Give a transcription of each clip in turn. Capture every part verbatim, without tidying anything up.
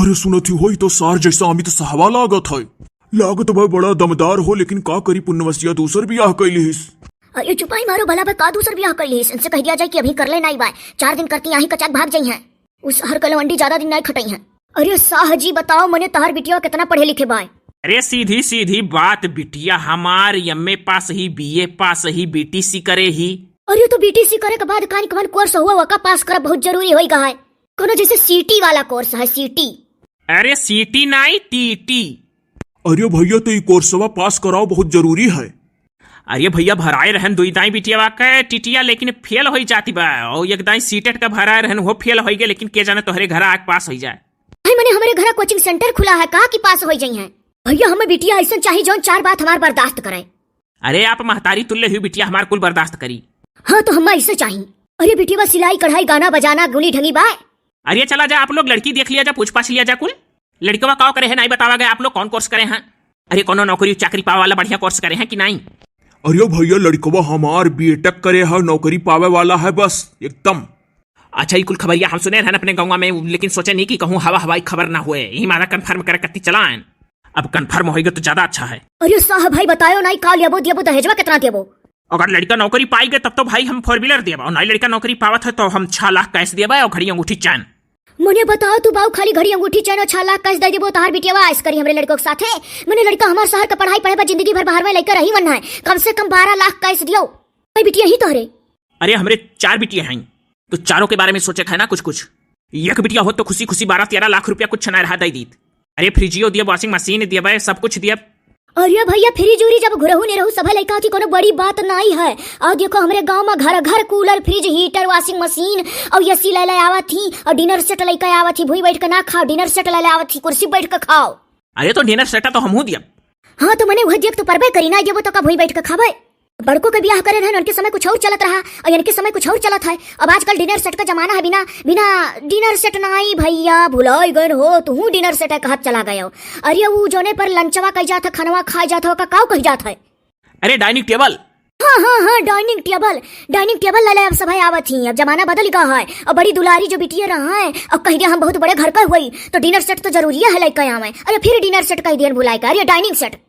अरे सुनत ही होई तो सार जैसा अमित सहवा लागत है। लागत बा बड़ा दमदार हो, लेकिन का करी पुन्नवसिया दूसर बियाह कइ लिहिस। अरे चुपाई मारो भला बे, का दूसर बियाह कइ लिहिस? इनसे कह दिया जाए कि अभी कर ले नाई बाय, चार दिन करती यहीं कचाक भाग जाई हैं। उस हर कलवंडी ज्यादा दिन नाई खटई हैं। अरे साह जी बताओ मने तहार बिटिया कितना पढ़े लिखे बाय? अरे सीधी सीधी बात बिटिया हमार एमए पास ही, बीए पास ही, बीटीसी करे ही। अरे तो बीटीसी करे के बाद कान कवन कोर्स हुआ वका पास करब बहुत जरूरी होई गा है। कोनो जैसे सीटी वाला कोर्स है, सीटी। अरे सीटी नाई, टीटी। अरे भैया तो ई कोर्सवा पास कराओ बहुत जरूरी है। अरे भैया भराए रहन दुई दाई बिटिया के टीटिया, लेकिन फेल होई जाती बा। और एक दाई सीटेट का भराए रहन वो फेल होई गए, लेकिन के जाने तोहरे घर आके पास होई जाए। भाई मने हमरे घर कोचिंग सेंटर खुला है, कहा कि पास होई जाई हैं। भैया हमें बिटिया ऐसा चाही जौन चार बात हमार बर्दाश्त करे। अरे आप महतारी तुल्य हुई बिटिया हमार कुल बर्दाश्त करी। हाँ तो हमें ऐसे चाही। अरे बिटिया सिलाई कढ़ाई गाना बजाना गुनी ढंगी बाय। अरे चला जा आप लोग लड़की देख लिया जा, पूछ पाछ लिया जा कुल। लड़कवा का करे है नाई बतावा गया, आप लोग कौन कोर्स करे हैं? अरे कोनो नौकरी चाकरी पावे वाला बढ़िया कोर्स करे हैं कि नाई? अरे भैया लड़कवा हमार बीटेक करे है, नौकरी पावे वाला है बस एकदम। अच्छा ई कुल खबरिया हम सुने रहन अपने गाँव में, लेकिन सोचे नहीं कि कहूँ हवा हवाई खबर ना हुए, यही मारा कन्फर्म करे कत्ती चलाएन। अब कन्फर्म होइगे तो ज्यादा अच्छा है। अरे साह भाई बतायो नाई का लेबो देबो दहेजवा कितना देबो? अगर लड़का नौकरी पाई गए तब तो भाई हम फोर व्हीलर देबा, और नाई लड़का नौकरी पावत है तो हम छह लाख कैश देबा और घड़ी अंगूठी चैन। मने बताओ तू बाऊ खाली घड़ी अंगूठी चैन और छह लाख कैश दे देबो तहार बिटिया ऐस करी हमरे लड़कों के साथे। मने लड़का हमार शहर का पढ़ाई पढ़े बा जिंदगी भर बाहर में लइका रही वन है, कम से कम बारह लाख कैश दियो। भाई बिटिया ही तोहरे। अरे हमरे चार बिटिया हैं तो चारों के बारे में सोचे है ना कुछ कुछ। एक बिटिया होत तो खुशी खुशी बारह तेरह लाख रुपया कुछ ना रहा दे दीत। अरे फ्रिजियो दियब, वॉशिंग मशीन दियब, सब कुछ दियब। अरे भैया फ्रिज उरिज अब घुरहू निरहू सभे लइका होती कोनो बड़ी बात नाई है। और देखो हमरे गांव में घर घर कूलर फ्रिज हीटर वॉशिंग मशीन और एसी ले ले आवत ही और डिनर सेट लइका आवत ही, भूई बैठ के ना खाओ डिनर सेट ले ले आवत ही कुर्सी बैठ के खाओ। अरे तो डिनर सेट तो हमहू दियब। हाँ तो मने वह देख तो परबे करी ना देबो तो का भूई बैठ के खाबे। बड़को के बियाह करे रहन उनके समय कुछ और चलत रहा और इनके समय कुछ और चलत है। अब आजकल डिनर सेट का जमाना है, बिना बिना डिनर सेट नाई भैया भुलाई गए हो तुहू डिनर सेट है कहत चला गए हो। अरे वो जोने पर लंचवा कही जात है खनवा खाए जात है का काव कही जात है? अरे डाइनिंग टेबल। हाँ हाँ हाँ डाइनिंग टेबल। डाइनिंग टेबल ले ले अब सभे आवत ही, अब जमाना बदल गया है। अब बड़ी दुलारी जो बिटिया रहा है अब कह दिया हम बहुत बड़े घर का हुई तो डिनर सेट तो जरूरी है लेके आवे। अरे फिर डिनर सेट कह दिया भुलाई का, अरे डाइनिंग सेट।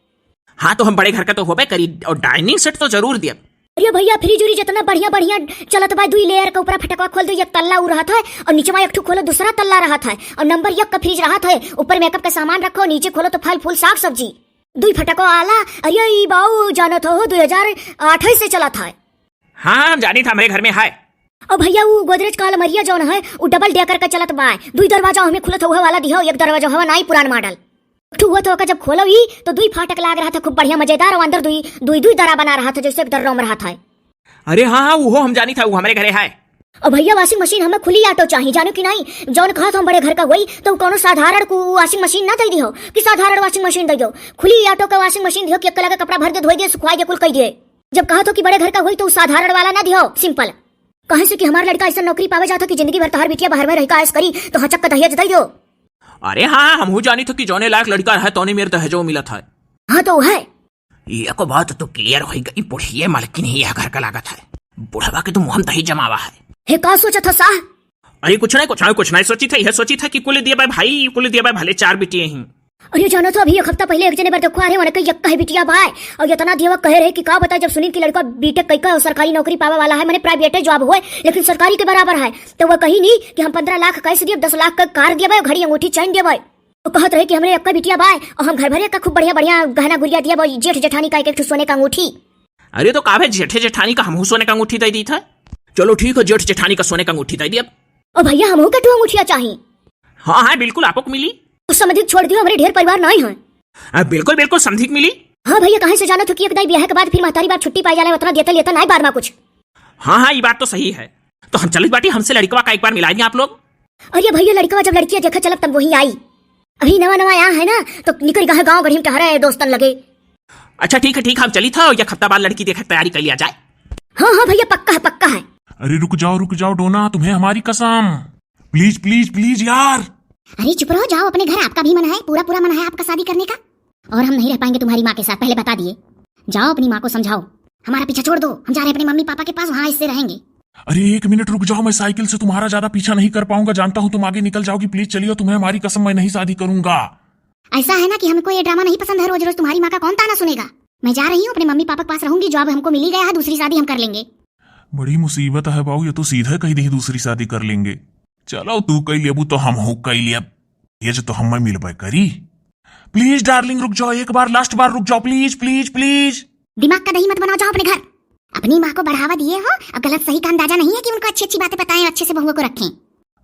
हाँ तो हम बड़े घर का तो होबे करी और डाइनिंग सेट तो जरूर दियब। अरे भैया फ्रिज उरिज इतना बढ़िया बढ़िया चलत बा, दुई लेयर का ऊपर फटकवा खोल दो एक तल्ला उ रहत है और नीचे एक ठो खोलो दूसरा तल्ला रहत है और नंबर एक का फ्रिज रहत है। ऊपर मेकअप का सामान रखो, नीचे खोलो तो फल फूल साग सब्जी। दुई फटको आला। अरे ई बाऊ जानत हो दुई हजार आठ से चलत है। हाँ हाँ हम जानी था हमरे घर में है। और भैया वो गोदरेज का अलमरिया जौन है वो डबल डेकर का चलत बा, दुई दरवाजा हमें खुलत हुआ वाला दिहो, एक दरवाजा हवा नाई पुरान मॉडल। ठुआ तो ओका जब खोलो ई तो दुई फाटक लाग रहा था खूब बढ़िया मजेदार और अंदर दुई दुई दुई दरा बना रहा था जैसे एक दर्रा में रहा था। अरे हाँ हाँ वो हम जानी था वो हमरे घरे है। और भैया वॉशिंग मशीन हमें खुली ऑटो चाहिए जानो कि नहीं? जौन कहा तो हम बड़े घर का हुई तो कोनो साधारण को वॉशिंग मशीन ना दे दियो कि साधारण वॉशिंग मशीन दे दो। खुली ऑटो का वॉशिंग मशीन दियो कि एक लगे कपड़ा भर दे धोई दे सुखवाई दे कुल कह दिए। जब कहा तो कि बड़े घर का हुई तो साधारण वाला ना दियो सिंपल। कहे से कि हमार लड़का ऐसा नौकरी पावे जाता कि जिंदगी भर तोहार बिटिया बाहर में रह के आयस करी तो हचक का दहेज दे दो। अरे हाँ हमहू जानी तो कि जौने लायक लड़का रहे तौने मेर दहेजो मिलत है। हाँ तो है। ये को बात तो क्लियर हो गई, बुढ़िए मालकिन ही यह घर का लागत है। बुढ़वा के तो मुहम दही जमावा है। हे का सोचा था साह? अरे कुछ नहीं कुछ नहीं कुछ नहीं सोची था, यह सोची था कि कुल दिया भाई भाई कुल दिया भाई भले चार बिटिए ही। अरे जानो तो अभी एक हफ्ता पहले एक जने बार देखो अरे उनके यक्का है बिटिया भाई। और इतना देवा कहे रहे कि का बताए जब सुनी कि लड़का बीटेक कई का सरकारी नौकरी पावे वाला है मैंने प्राइवेटे जॉब हुए लेकिन सरकारी के बराबर है। तो वह कही नहीं कि हम पंद्रह लाख कैश दिए दस लाख का कार दिए भाई घड़ी अंगूठी चैन दिए भाई। तो कहत रहे कि हमरे एक्का बिटिया बाय और हम घर भरे का खूब बढ़िया बढ़िया गहना गुरिया दिया बाय, जेठ जेठानी का एक एक ठो सोने का अंगूठी। अरे तो का भाई जेठे जेठानी का हमहू सोने का अंगूठी दे दी था। चलो ठीक है जेठ जेठानी का सोने का अंगूठी दे दिया। और भैया हमहू का ठो अंगूठिया चाही। हाँ हाँ बिल्कुल आपको मिली। तो समधिक छोड़ दियो हमरे ढेर परिवार नहीं है। आ, बिल्कुल बिल्कुल समधिक मिली। हाँ भैया कहाँ से जाना तो कि एक दाई ब्याह के बाद फिर महतारी बाप छुट्टी पाई जाले उतना देता लेता नहीं बार में कुछ। हाँ हाँ ये बात तो सही है। तो हम चलित बाटी हमसे लड़कवा का एक बार मिलाई दी आप लोग। अरे भैया लड़कवा जब लड़किया देखा चलब तब वही आई। अभी नवा नवा आया है ना तो निकल गया है गाँव गढ़ी में टहरे है दोस्तन लगे। अच्छा ठीक है ठीक है हम चलित है और एक हफ्ता बाद लड़की देखे के तैयारी कर लिया जाए। हाँ हाँ भैया पक्का है पक्का है। अरे रुक जाओ रुक जाओ डोना तुम्हें हमारी कसम। प्लीज प्लीज प्लीज यार। अरे चुप रहो जाओ अपने घर आपका भी मन है पूरा पूरा मन है आपका शादी करने का। और हम नहीं रह पाएंगे तुम्हारी माँ के साथ पहले बता दिए। जाओ अपनी माँ को समझाओ। हमारा पीछा छोड़ दो हम जा रहे हैं अपने मम्मी पापा के पास वहाँ इससे रहेंगे। अरे एक मिनट रुक जाओ, मैं साइकिल से तुम्हारा ज्यादा पीछा नहीं कर पाऊंगा। जानता हूँ तुम आगे निकल जाओगी। प्लीज चलिए, तुम्हें हमारी कसम, मैं नहीं शादी करूंगा। ऐसा है ना कि हमको ये ड्रामा नहीं पसंद है, रोज रोज तुम्हारी माँ का कौन ताना सुनेगा। मैं जा रही हूँ, अपने मम्मी पापा के पास रहूंगी, जॉब हमको मिल ही गया है, दूसरी शादी हम कर लेंगे। बड़ी मुसीबत है बाऊ, ये तो सीधे कही दी दूसरी शादी कर लेंगे। चलो तू कई लेबू तो हमहू कई लेब, ये जो तो हमें मिलबे करी। प्लीज डार्लिंग रुक जाओ, एक बार लास्ट बार रुक जाओ, प्लीज प्लीज प्लीज। दिमाग का दही मत बनाओ, जाओ अपने घर। अपनी माँ को बढ़ावा दिए हो, अब गलत सही का अंदाजा नहीं है कि उनको अच्छी अच्छी बातें बताएं, अच्छे से बहुओं को रखें।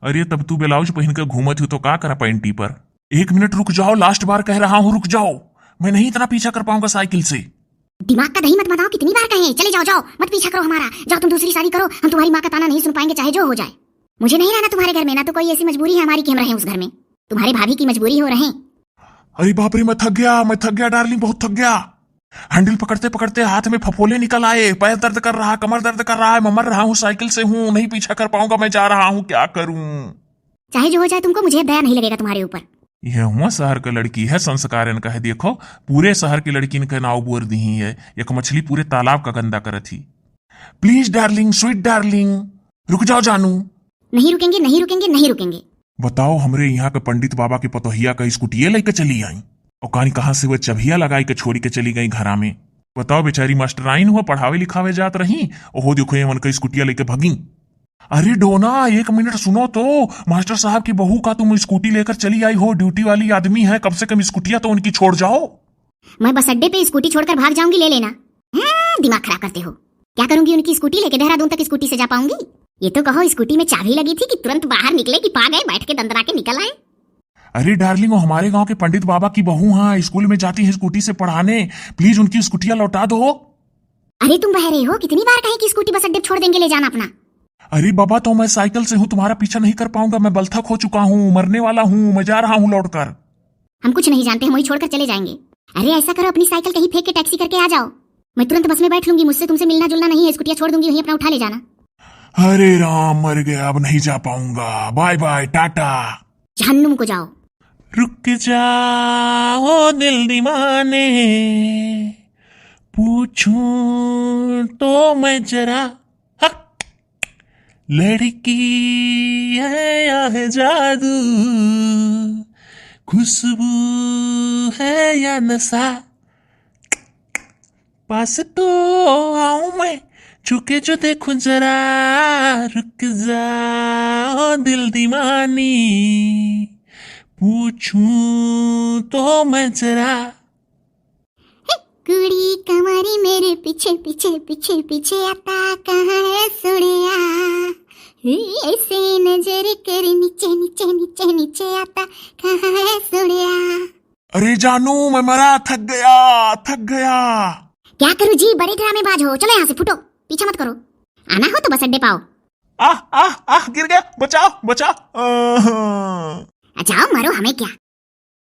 अरे तब तू ब्लाउज पहन के घूमत हो तो का करा पैंटी पर? एक मिनट रुक जाओ, लास्ट बार कह रहा हूँ रुक जाओ, मैं नहीं इतना पीछा कर पाऊंगा साइकिल से। दिमाग का दही मत बनाओ, कितनी बार कहें, चले जाओ, जाओ, मत पीछा करो हमारा, जाओ तुम दूसरी शादी करो, हम तुम्हारी माँ का ताना नहीं सुन पाएंगे चाहे जो हो जाए। मुझे नहीं रहना तुम्हारे घर में, ना तो कोई ऐसी मजबूरी है हमारी कि हम रहें उस घर में। तुम्हारे भाभी की मजबूरी हो रहें। अरे बाप रे, मैं थक गया, मैं थक गया डार्लिंग, बहुत थक गया। हैंडल पकड़ते पकड़ते हाथ में फफोले निकल आए, पैर दर्द कर रहा, कमर दर्द कर रहा है, मैं मर रहा हूँ, साइकिल से हूँ, नहीं पीछा कर पाऊंगा, मैं जा रहा हूँ, क्या करूँ? चाहे जो हो जाए तुमको, मुझे दया नहीं लगेगा तुम्हारे ऊपर। यह हुआ शहर का लड़की है, संस्कार इनका है। देखो, पूरे शहर की लड़किन के नाव बोर दी है, एक मछली पूरे तालाब का गंदा करत ही। प्लीज डार्लिंग, स्वीट डार्लिंग, रुक जाओ जानू। नहीं रुकेंगे, नहीं रुकेंगे, नहीं रुकेंगे। बताओ, हमरे यहाँ के पंडित बाबा के पतोहिया का स्कूटिये लेके चली आई, और कानी कहाँ से वह चभिया लगाई के छोड़ी के चली गई घरा में। बताओ, बेचारी मास्टराइन हुआ, पढ़ावे लिखावे जात रही, ओहो देखो ये मन का स्कूटिया लेके भगी। अरे डोना, एक मिनट सुनो तो, मास्टर साहब की बहू का तुम स्कूटी लेकर चली आई हो, ड्यूटी वाली आदमी है, कम से कम स्कूटिया तो उनकी छोड़ जाओ। मैं बस अड्डे पे स्कूटी छोड़कर भाग जाऊंगी, ले लेना। हाँ, दिमाग खराब करते हो। क्या करूंगी उनकी स्कूटी लेके, देहरादून तक स्कूटी से जा पाऊंगी? ये तो कहो, स्कूटी में चाबी लगी थी कि तुरंत बाहर निकले कि पा गए, बैठ के दंदरा के निकल आए। अरे डार्लिंग, वो हमारे गांव के पंडित बाबा की बहू हाँ, स्कूल में जाती है स्कूटी से पढ़ाने, प्लीज उनकी स्कूटिया लौटा दो। अरे तुम बहरे हो, कितनी बार कहे कि स्कूटी बस अड्डे छोड़ देंगे, ले जाना अपना। अरे बाबा, तो मैं साइकिल से हूँ, तुम्हारा पीछा नहीं कर पाऊंगा, मैं बलथक हो चुका हूँ, मरने वाला हूँ, मैं जा रहा हूँ लौटकर। हम कुछ नहीं जानते, हम वही छोड़कर चले जाएंगे। अरे ऐसा करो, अपनी साइकिल कहीं फेंक के टैक्सी करके आ जाओ, मैं तुरंत बस में बैठ लूंगी, मुझसे तुमसे मिलना जुलना नहीं है, स्कूटिया छोड़ दूंगी, वहीं अपना उठा ले जाना। अरे राम, मर गया, अब नहीं जा पाऊंगा, बाय बाय, टाटा। जहन्नुम को जाओ। रुक जाओ दिल दीवाने, पूछूं तो मैं जरा, हा, लड़की है या है जादू, खुशबू है या नशा, पास तो आऊं मैं, छुके जो देखूं जरा, रुक जाओ दिल दीवानी, पूछूं तो मैं जरा। कुड़ी कमारी मेरे पीछे पीछे पीछे पीछे आता, कहाँ है सुड़िया? ऐसे नजर कर नीचे नीचे नीचे नीचे आता, कहाँ है सुड़िया? अरे जानू, मैं मरा, थक गया, थक गया। क्या करूँ जी, बड़े ड्रामेबाज हो, चलो यहाँ से, फूटो, पीछा मत करो। आना हो तो बस अड्डे पाओ। आह आह आह, गिर गया, बचाओ बचाओ। आह। आ, जाओ मरो, हमें क्या।